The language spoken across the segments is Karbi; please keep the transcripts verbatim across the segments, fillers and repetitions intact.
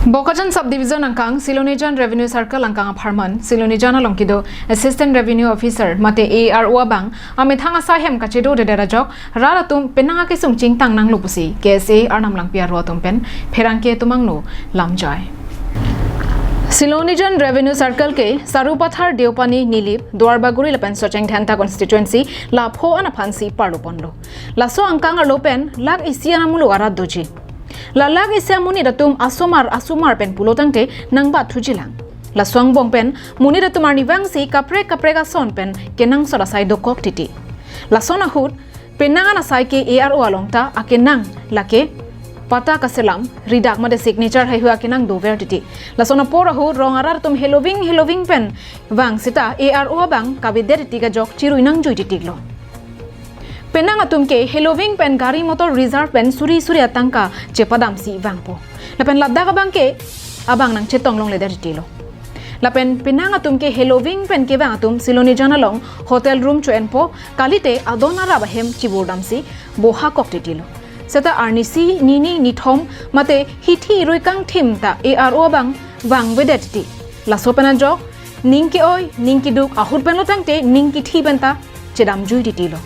Bokajan Subdivision angkang Silonijan Revenue Circle angkang apharman Silonijan along kedo Assistant Revenue Officer mate A R O abang amethang asai hem kachedodedet ajok rat atum penang akesung chingtang nanglo pusi K S A Arnam Langpi aro atum pen pherangke atum angno lamjai. Silonijan Revenue Circle ke Sarupathar, Deopani, Nilip, Duarbagori lapen Socheng Dhenta constituency la pho an aphansi parlo ponlo. Laso angkang arlo pen lakh isi an amuluk arat doji. La lakh isi amonit atum asomar asomar pen pulo tangte nangbat thujilang. Laso angbong pen monit atum arnivangsi kaprek kaprek ason pen kenangsot asai dokok titi. Lason ahut penang an asai ke A R O along ta akenang lake patta kaselam, ridak mate signature haihui akenang dover titi. Lason apor ahut rong arat atum heloving heloving pen vang seta A R O abang kavedet titi kajok chirui nangjui titiklo. Penang atum ke heloving pen gari motor reserve pen suri suri atangka chepadamsi vangpo. Lapen ladak abang ke abang nangchetong longledet titilo. Lapen penang atum ke heloving pen kevang atum Silonijan along hotel room cho-enpo, kalite adon arap ahem chiburdamsi bohakok titilo. Seta arnisi, nini, nithom mate hithi irui kangthim ta A R O abang vangvedet titi. Laso pen ajok ning ke-oi, ning keduk ahut penlo tangte ning kithi penta chedamjui titilo.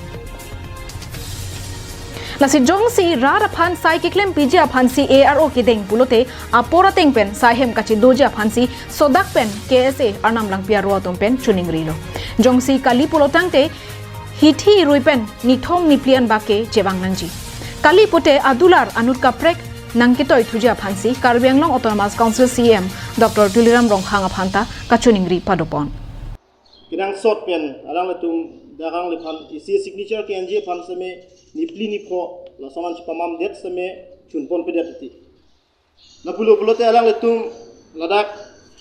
Lasi jongsi rat aphan sai keklempiji aphansi A R O kedeng pulote apor ateng pen sai hem kachedoji aphansi sodak pen K S A Arnam Langpi aro atum pen choningrilo. Jongsi kali pulo tangte hithi irui pen nithom niphli an bak ke chevang nangji. Kali pute adular anut kaprek nangketoi thuji aphansi Karbi Anglong Autonomous Council C E M Doctor Tuliram Ronghang aphan ta kachoningri padopon. Kenangsot pen alanglitum dak alangliphan isi signature ke-enji aphan seme niphli nipho lason an chepamamdet seme chunponpedet titi. Lapulo pulote alanglitum ladak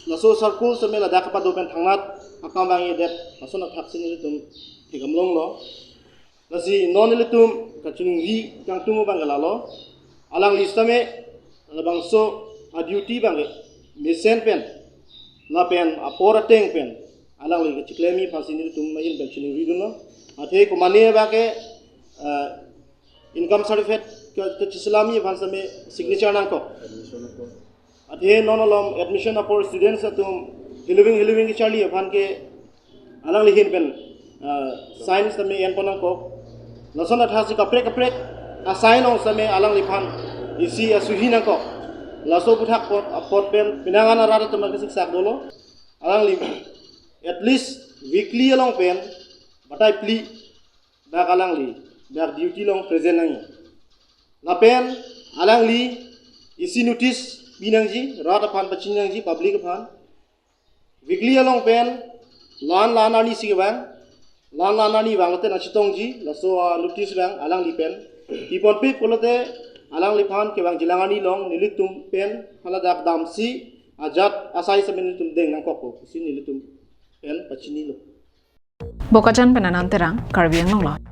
laso circle seme ladak kapado pen thangnat akam vangvedet lason athaksi nelitum theklong longlo. Lasi non nelitum kachoningri kangtung abang ke lalo. Alangli sitame labangso a-duty abang ke mesen pen lapen apor ateng pen alangli kacheklemji aphansi nelitum ahin pen choningridunlo. Athe komane abang ke, ah, income certificate ke, kacheselami aphan sitame signature nangkok. Athe non alom admission apor students atum heloving heloving kecharli aphan ke alangli ahin pen, ah, sign sitame enpon nangkok. Lason athaksi kaprek kaprek a-sign along sitame alangliphan isi asuhi nangkok. Laso aputhak apot, apot pen penang an arat atum ke siksak dolo. Alangli at least weekly along pen batai phli dak alangli dak duty along present nangji. Lapen alangli isi notice pinangji, rat aphan pachini nangji, public aphan. Weekly along pen la-an la-an arni si kevang, la-an la-an arni vanglote nangchetongji, laso, ah, notice abang alangli pen piponpe pulote alangliphan kevangjilang arni along nelitum pen haladak damsi ajat asai sitame nelitum deng nangkokpo pusi nelitum pen pachinilo. Bokajan pen Anand Terang, Karbi Anglong Live.